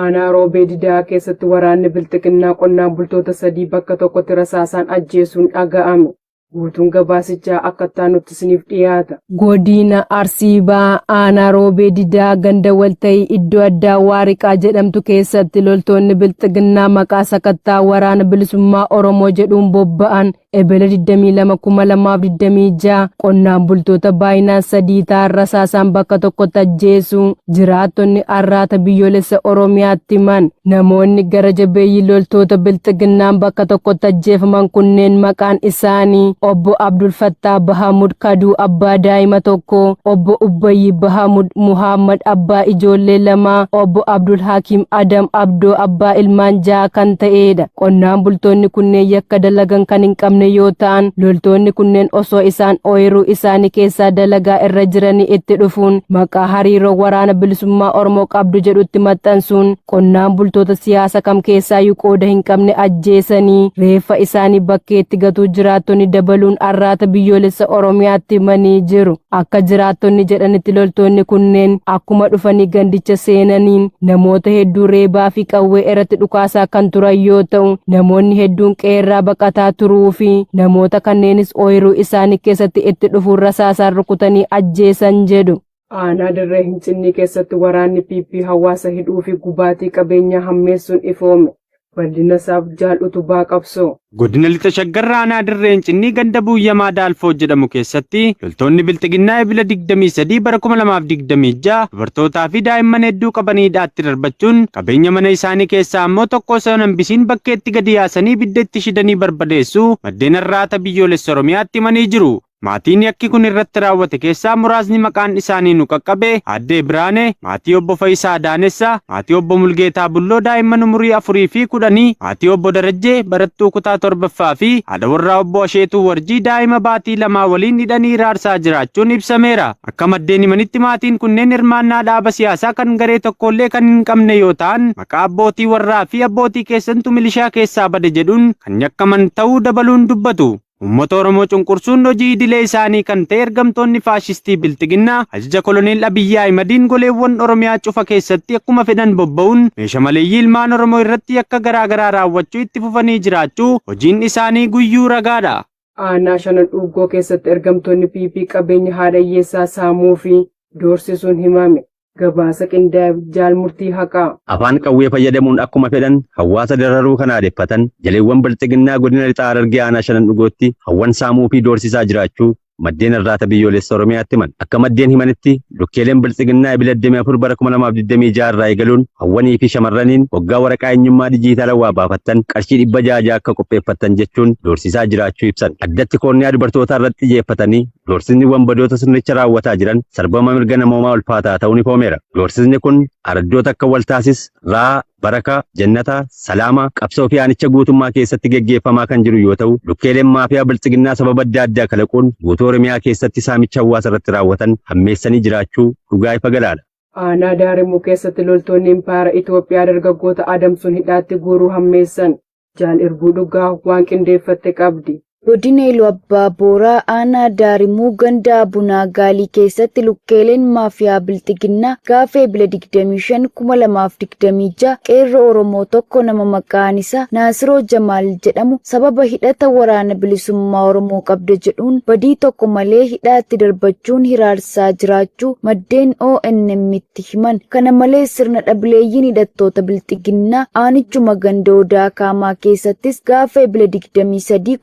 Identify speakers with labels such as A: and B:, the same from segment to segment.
A: Aanaa Roobee Didaa keessatti waraanni Bilxiginnaa qonnaan bultoota 3 bakka tokkotti rasaasaan ajjeesuun dhaga'ame. Guutuun gabaasichaa akka itti aanutti isiniif dhiyaata. Godina Arsii Bahaa Aanaa Roobee Didaa ganda Walta'ii iddoo addaa Waariqaa jedhamtu keessatti loltoonni Bilxiginnaa maqaa sakattaa Waraana Bilisummaa Oromoo jedhuun bobba'an Ebela 22,2026 qonnaan bultoota baay'inaan 3 ta'an rasaasaan bakka tokkotti ajjeesuu jiraattonni Arraata Biyyoolessa Oromiyaatti himan. Namoonni gara jabeeyyii loltoota Bilxiginnaan bakka tokkotti ajjeefaman kunneen maqaan isaanii Obbo Abdul Fattaa Bahamud Kaduu abbaa daa'ima tokkoo, Obbo Ubbayyi Bahamud Muhaammad abbaa ijoollee lamaa, Obbo Abdul Hakiim Adam Abdoo abbaa ilmaan 6 kan ta'eedha. Qonnaan bultoonni kunneen yakka dalagan kan hin qabne yoo ta'an, loltoonni kunneen osoo isaan ooyiruu isaanii keessaa dalagaa irra jiranii itti dhufuun maqaa hariiroo Waraana Bilisummaa Oromoo qabdu jedhutti maxxansuun qonnaan bultoota siyaasa kam keessaayyuu qooda hin qabne ajjeesanii reeffa isaanii bakkeetti gatuu jiraattonni dabaluun Arraata Biyyoolessa Oromiyaatti himanii jiru. Akka jiraattonni jedhanitti loltoonni kunneen akkuma dhufanii gandicha seenaniin namoota hedduu reebaa fi qawwee irratti dhukaasaa kan turan yoo ta'u, namoonni hedduun qe'eerraa baqataa turuu fi namoota kanneenis ooyiruu isaanii keessatti itti dhufuun rasaasaan rukutanii ajjeesan jedhu. Aanaa Dirree Hincinnii keessatti waraanni PP hawaasa hidhuu fi gubaatii qabeenyaa hammeessuun ifoome. Bal'ina isaaf Jaal Utubaa Qabsoo.
B: Godina Lixa Shaggar Aanaa Dirree Hincinnii ganda Buuyyamaa Daalfoo jedhamu keessatti loltoonni Bilxiginnaa Ebila 23 bara 2026 dubartootaa fi daa'imman hedduu qabanii hidhaatti darbachuun qabeenya mana isaanii keessaa ammoo tokko osoo hin hambisiin bakkeetti gadi yaasanii ibidda itti shidanii barbadeessuu maddeen Arraata Biyyoolessa Oromiyaatti himanii jiru. Maatiin yakki kun irratti raawwate keessaa muraasni maqaan isaanii nu qaqqabe, Aaddee Biraanee, maatii Obbo Fayisaa Daanessa, maatii Obbo Mulgeetaa Bulloo daa'imman umurii afurii fi kudhanii, maatii Obbo Darajjee, barattuu kutaa 7ffaa fi haadha warraa Obbo Asheetuu Warjii daa'ima baatii lamaa waliin hidhanii hiraarsaa jiraachuun ibsameera. Akka maddeen himanitti maatiin kunneen hirmaannaa dhaaba siyaasaa kan garee tokkoollee kan hin qabne yoo ta'an, maqaa abbootii warraa fi abbootii keessantu milishaa keessaa bade jedhuun kan yakkaman ta'uu dabaluun dubbatu. Uummata Oromoo cunqursuun hojii idilee isaanii kan ta'e ergamtoonni faashistii Bilxiginnaa ajaja Koloneel Abiyyi Ahimadiin goleewwan Oromiyaa cufa keessatti akkuma fedhan bobba'uun meesha maleeyyii ilmaan Oromoo irratti yakka garaa garaa raawwachuu itti fufanii jiraachuu hojiin isaanii guyyuu ragaadha.
A: Aanaa Shanan Dhuuggoo keessatti ergamtoonni PP qabeenya haadha hiyyeessaa saamuu fi doorsisuun himame. Gabaasa qindaa'eef Jaal Murtii Haqaa.
C: Afaan qawwee fayyadamuun akkuma fedhan hawwaasa dararuu kan aadeffatan jaleewwan Bilxiginnaa godina Lixa Harargee aanaa Shanan Dhugootti hawwan saamuu fi doorsisaa jiraachuu maddeen Arraata Biyyoolessa Oromiyaatti himan. Akka maddeen himanitti lukkeeleen Bilxiginnaa Ebila 24 bara 2026 irraa eegaluun hawwanii fi shamarraniin hoggaa waraqaa eenyummaa dijiitaalawaa baafattan qarshii 600 akka qopheeffattan jechuun doorsisaa jiraachuu ibsan. Addatti koorniyaa dubartootaa irratti xiyyeeffatanii Doorsisni wanbadoota sirnicha raawwataa jiran sarbama mirga namoomaa ulfaataa ta'uun ifoomeera. Doorsisni kun araddoota akka Waltaasis, Raa, Baraka, Jannata, Salaama, Qabsoo fi aanicha guutummaa keessatti geggeeffamaa kan jiru yoo ta'u, lukkeeleen maafiyaa Bilxiginnaa sababa adda addaa kalaquun guutuu Oromiyaa keessatti saamicha hawaasa irratti raawwatan hammeessanii jiraachuu dhugaa ifa galaadha.
A: Aanaa Daarimuu keessatti loltoonni Impaayera Itoophiyaa dargaggoota adamsuun hidhaatti guuruu hammeessan. Jaal Irbuu Dhugaa waan qindeeffatte qabdi.
D: Godina Iluu Abbaa Booraa aanaa Daarimuu ganda Abunaa Gaalii keessatti lukkeeleen maafiyaa Bilxiginnaa gaafa Ebla 25, 2026 qeerroo Oromoo tokko nama maqaan isaa Naasiroo Jamaal jedhamu sababa hidhata Waraana Bilisummaa Oromoo qabda jedhuun badii tokko malee hidhaatti darbachuun hiraarsaa jiraachuu maddeen ONM'tti himan. Kana malees sirna dhableeyyiin hidhattoota Bilxiginnaa aanichuma ganda Odaa Kaamaa keessattis gaafa Ebla 23,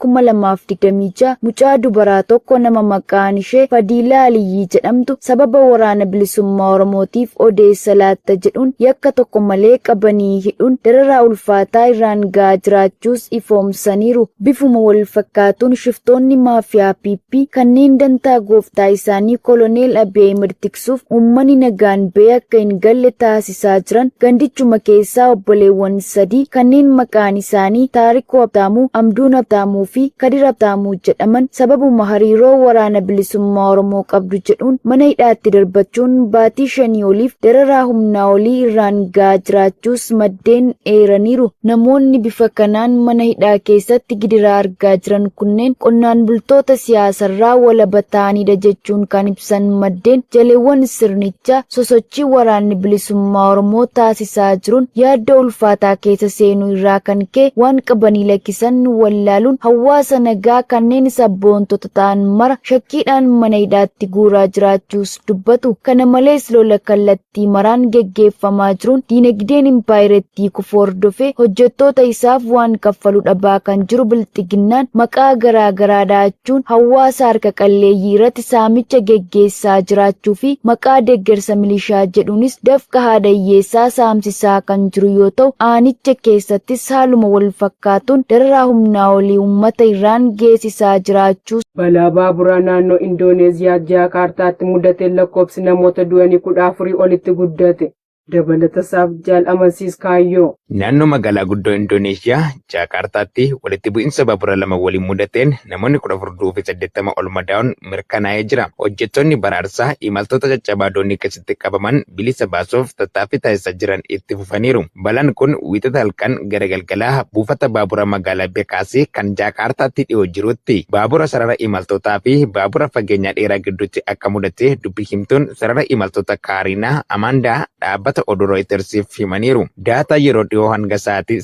D: 2026 mucaa dubaraa tokko nama maqaan ishee Fadiilaa Aliyyii jedhamtu sababa Waraana Bilisummaa Oromootiif odeessa laatta jedhuun yakka tokko malee qabanii hidhuun dararaa ulfaataa irraan ga'aa jiraachuus ifoomsaniiru. Bifuma wal fakkaatuun shiftoonni maafiyaa PP kanneen dantaa gooftaa isaanii Koloneel Abiy Ahimed tiksuuf uummani nagaan ba'ee akka hin galle taasisaa jiran gandichuma keessaa obboleewwan sadii kanneen maqaan isaanii Taarikuu Habtaamuu, Amduun Habtaamuu fi Kadir Kadir Habtaamuu jedhaman sababuma hariiroo waraana bilisummaa Oromoo qabdu jedhuun mana hidhaatti darbachuun baatii shanii oliif dararaa humnaa olii irraan ga'aa jiraachuus maddeen eeraniiru. Namoonni bifa kanaan mana hidhaa keessatti gidiraa argaa jiran kunneen qonnaan bultoota siyaasarraa walaba ta'anidha jechuun kan ibsan maddeen jaleewwan sirnichaa sosochii waraanni bilisummaa Oromoo taasisaa jiruun yaaddoo ulfaataa keessa seenuu irraa kan ka'e waan qabanii lakkisan wallaaluun hawaasa nagaa kanneen sabboontota ta'an mara shakkiidhaan mana hidhaatti guuraa jiraachuus dubbatu. Kana malees lola kallattii maraan geggeeffamaa jiruun diinagdeen impaayirettii kufuu hordofee hojjettoota isaaf waan kaffalu dhabaa kan jiru bilxiginnaan maqaa garaa garaa dha'achuun hawaasa harka qalleeyyii irratti saamicha geggeessaa jiraachuu fi maqaa deeggarsa milishaa jedhuunis dafqa haadha hiyyeessaa saamsisaa kan jiru yoo ta'u aanicha keessattis haaluma wal fakkaatuun dararaa humnaa olii uummata irraan geessisaa jiraachuu.
A: Balaa baaburaa naannoo Indooneeziyaa Jaakaartaatti mudateen lakkoofsi namoota du'anii 14 olitti guddate. Dabalata isaaf Jaal Amansiis Kaayyoo.
E: Naannoo magaalaa guddoo Indooneeshiyaa Jaakaartaatti walitti bu'iinsa baabura lama waliin mudateen namoonni 14 du'uu fi 80 ol madaa'uun mirkanaa'ee jira. Hojjettoonni baraarsaa imaltoota caccabaa doonii keessatti qabaman bilisa baasuuf tattaaffii taasisaa jiran itti fufaniiru. Balaan kun wiixata halkan gara galgalaa buufata baabura magaalaa Bekaasii kan Jaakaartaatti dhiyoo jirutti baabura sarara imaltootaa fi baabura fageenya dheeraa gidduutti akka mudate dubbi himtuun sarara imaltoota Kaariinaa Amaandaa dhaabbata oduu Rooyitersiif himaniiru. Daataa yeroo dhiyoo hanga sa'aatii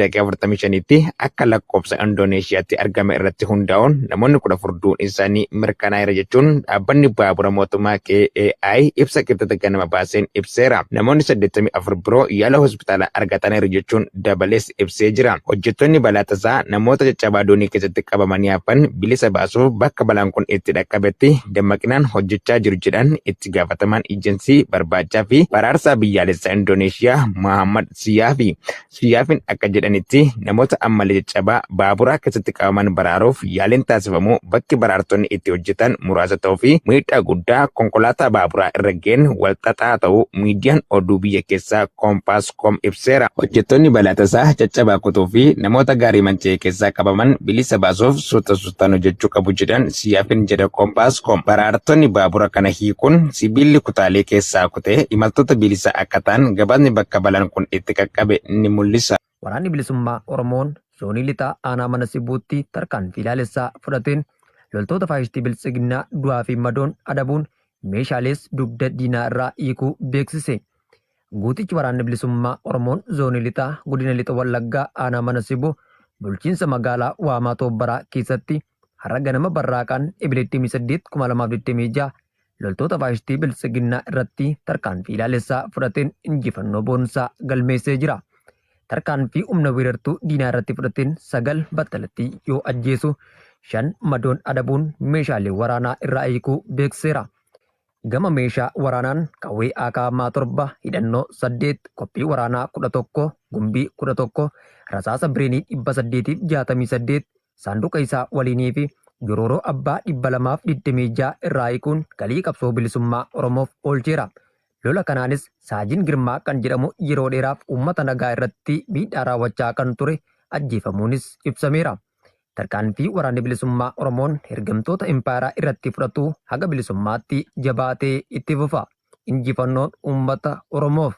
E: 8:45tti akka lakkoofsa Indooneeshiyaatti argame irratti hundaa'uun namoonni 14 du'uun isaanii mirkanaa'eera jechuun dhaabbanni baabura mootummaa KAI ibsa kibxata ganama baaseen ibseera. Namoonni 84 biroo yaala hospitaala argataniiru jechuun dabalees ibsee jira. Hojjettoonni balaa tasaa namoota caccabaa doonii keessatti qabamanii hafan bilisa baasuuf bakka balaan kun itti dhaqqabetti dammaqinaan hojjechaa jiru jedhan itti gaafatamaan ejensii barbaachaa fi baraarsaa biyyaalessaa Indooneeshiyaa Muhammad Siyaafi. Siyaafin akka jedhanitti namoota ammallee caccabaa baaburaa keessatti qabaman baraaruuf yaaliin taasifamu bakki baraartonni itti hojjetan muraasa ta'uu fi miidhaa guddaa konkolaataa baaburaa irra ga'een wal xaxaa ta'uu miidiyaan oduu biyya keessaa Kompaas Koom ibseera. Hojjettoonni balaa tasaa caccabaa kutuu fi namoota gaarii manca'e keessaa qabaman bilisa baasuuf suuta suutaan hojjechuu qabu jedhan Siyaafin jedha Kompaas Koom. Baraartonni baabura kana hiikuun sibiilli kutaalee keessaa kutee imaltoota bilisa akka ta'an gabaasni bakka balaan kun itti qaqqabe ni mul'isa.
F: Waraanni Bilisummaa Oromoon Zoonii Lixaa Aanaa Mana Sibuutti tarkaanfii laalessaa fudhateen loltoota faashistii Biltsiginnaa du'aa fi madoon adabuun meeshaalees dugda diinaa irraa hiikuu beeksise. Guutichi Waraanni Bilisummaa Oromoon Zoonii Lixaa Godina Lixa Wallaggaa Aanaa Mana Sibuu bulchiinsa magaalaa Waamaa Toobbaraa keessatti har'a ganama barraaqaan Ebla 28 2026 loltoota faashistii Biltsiginnaa irratti tarkaanfii laalessaa fudhateen injifannoo boonsaa galmeessee jira. Tarkaanfii humna weerartuu diinaa irratti fudhateen 9 battalatti yoo ajjeesu 5 madoon adabuun meeshaalee waraanaa irraa hiikuu beeksiseera. Gama meeshaa waraanaan qawwee AKM 7, hidhannoo 8, qophii waraanaa 11, gumbii 11, rasaasa bireenii 868, saanduqa isaa waliinii fi jorooroo abbaa 226 irraa hiikuun galii qabsoo bilisummaa Oromoof oolcheera. Lola kanaanis Saajin Girmaa kan jedhamu yeroo dheeraaf uummata nagaa irratti miidhaa raawwachaa kan ture ajjeefamuunis ibsameera. Tarkaanfii waraanni bilisummaa Oromoon ergamtoota impaayeraa irratti fudhatu haga bilisummaatti jabaatee itti fufa. Injifannoon uummata Oromoof.